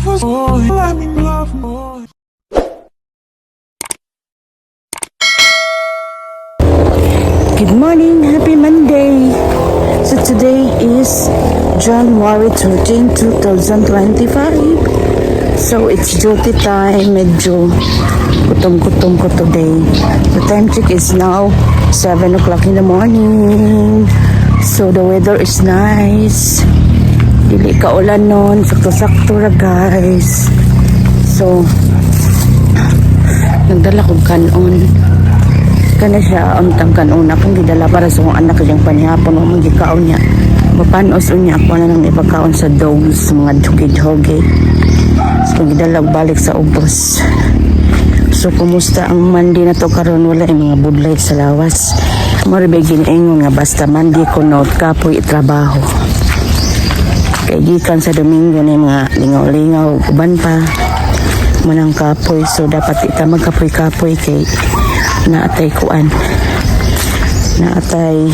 For let me love more. Good morning, happy Monday. So today is January 13, 2025. So it's duty time, medyo gutom-gutom ko today. The time check is now 7 o'clock in the morning. So the weather is nice. Dili ka ulan nun, sakto-sakto ra, guys. So nagdala kong kanon kana siya untang kanuna kung gidala para sa akong anak kayang panihapon o man gikaon niya mapanos unya ako na nang ipakaon sa dogs, mga doggy. So gidala balik sa ubos. So kumusta ang Monday na to karon? Wala yung mga budlay sa lawas mo rin ginaingon nga basta Monday ko note kapoy trabaho kay gikan sa Domingo ni mga lingaw-lingaw uban pa manang kapoy. So dapat ita magkapoy-kapoy kay naatay kuan, naatay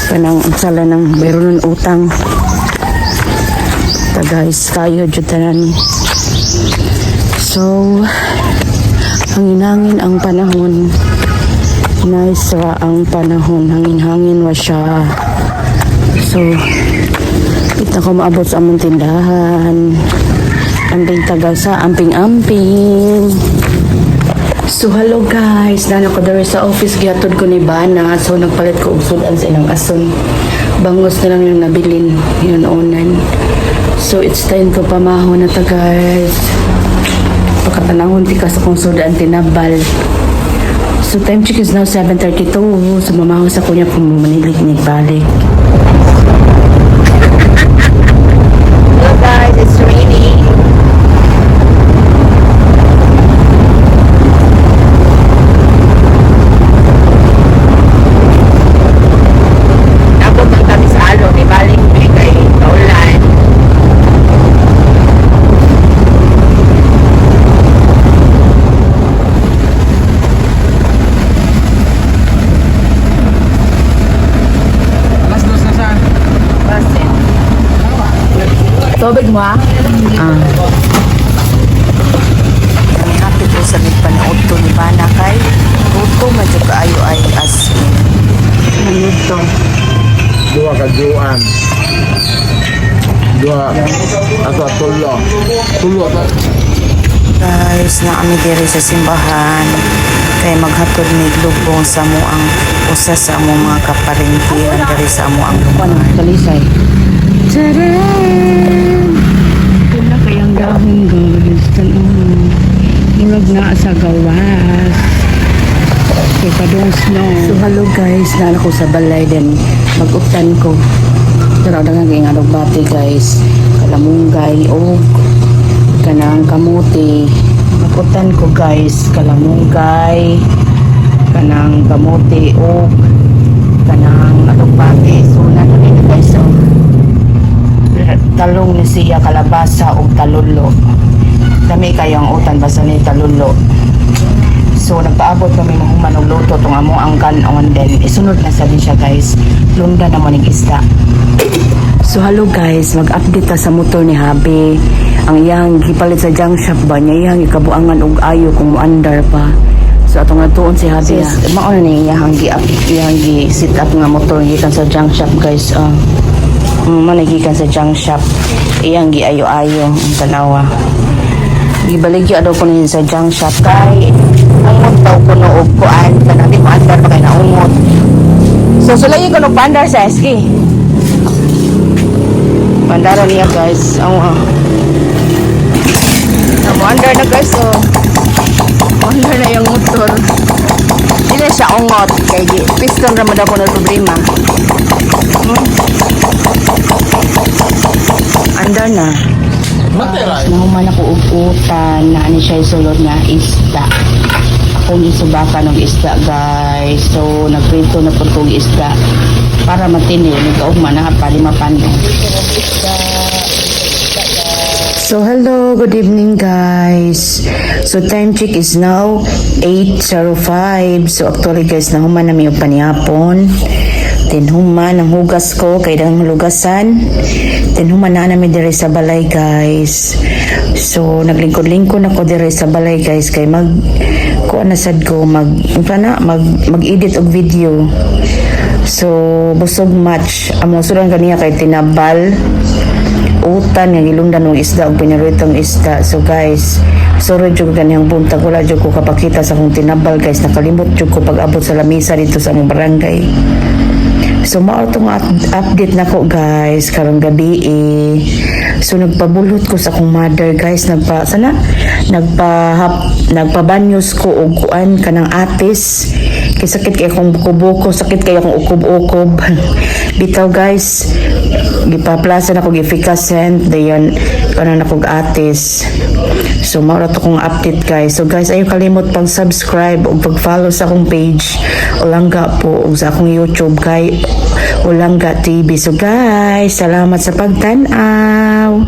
kanang sala ng meron ng utang ta, guys. Kayo jud tanan. So hangin-hangin ang panahon, nice ra ang panahon, hangin-hangin wa siya. So kita ko maabot sa among tindahan. Amping tagal sa amping-amping. So hello guys, nana ko diri sa office, gihatod ko ni Bana. So nagpalit ko og sudan sa ilang ason. Bangos na lang yung nabilin yun onan. So it's time to pamaho na ta, guys. Pagkatanahon tika sa kong sudan tinabal. So time check is now 7:32. So mamaho sa kunya kung manilig ni balik. Hello guys, it's raining. Abot ang kami sa alon, ibalik mi kay kaulan. Alas 2 na saan? Basin. Tubig mo ah? Ah. Kami happy po sa nagpanood to ni Bana kay gutom na jud kaayo ay as in. Ano to? Dua ka juan. Dua. Ato tulo. Tulo ato. Guys, na kami diri sa simbahan kay maghatod ni lubong sa ang usa sa among mga kaparintihan diri sa amo ang lugar. Talisay. Tcharan! Puna kayang dahon, guys. Tan-aw. Murag na sa gawas. Kay padong snow. So hello guys, nala ko sa balay then mag-uptan ko. Pero daghang kay nga bati, guys. Kalamunggay og kanang kamote. Mag-uptan ko, guys, kalamunggay, kanang kamote og kanang alugbati. So nana ni guys, so talong ni siya, kalabasa og talulo. Dami kayang utan basta ni talulo. So nagpaabot kami mahuman og luto tong amo ang kanon, then isunod na sa din siya, guys. Lunda na mo ning isda. So hello guys, mag-update ta sa motor ni Habi. Ang iyang gipalit sa junk shop ba niya iyang ikabuangan og ayo kung moandar pa. So atong natuon si Habi. Yes, mao na ni iyang gi up iyang gi sit up nga motor gikan sa junk shop, guys. Man gikan sa junk shop. Iyang gi ayo-ayo ang tanawa. Gibaligya daw ko niya sa junk shop kay ang daw ko no og kuan kanang di moandar pa kay naungot. So sulayi ko no paandar sa SK. Pandara niya, guys. Ang Wonder na, guys, oh. Wonder na yung motor. Hindi na siya ungot. Kay piston raman daw ko na problema. Andar na. Matera. Nahuman ako og utan na ani siya isulod nga isda. Akong isubakan og isda, guys. So nagprito na pud kog isda para matini nagkaugma na pa lima pano. So hello, good evening guys. So time check is now 8:05. So actually guys, nahuman na mi og panihapon. Then human ang hugas ko kay dang lugasan. Then human na nami diri sa balay, guys. So naglingkod-lingkod ako diri sa balay, guys, kay mag kuan na sad ko, mag unsa na, mag mag-edit og video. So busog much. Among sudan kaniya kay tinabal, utan nga gilungdan og isda og pinaritong isda. So guys, sorry jud kaniyang buntag, wala jud ko kapakita sa akong tinabal, guys. Nakalimot jud ko pag-abot sa lamisa dito sa among barangay. So mao tong update nako, guys, karong gabi eh. So nagpabulhot ko sa akong mother, guys, nagpa sana nagpa nagpabanyos ko og kuan, kanang atis. Kay sakit kay akong buko-buko, sakit kay akong ukob-ukob. Bitaw, guys, gipaplasa na ko Efficascent, dayon kanon ako atis. So mao ra to kong update, guys. So guys, ayaw kalimot pag-subscribe ug pag-follow sa akong page Ulangga po ug sa akong YouTube kay Ulangga TV. So guys, salamat sa pagtan-aw.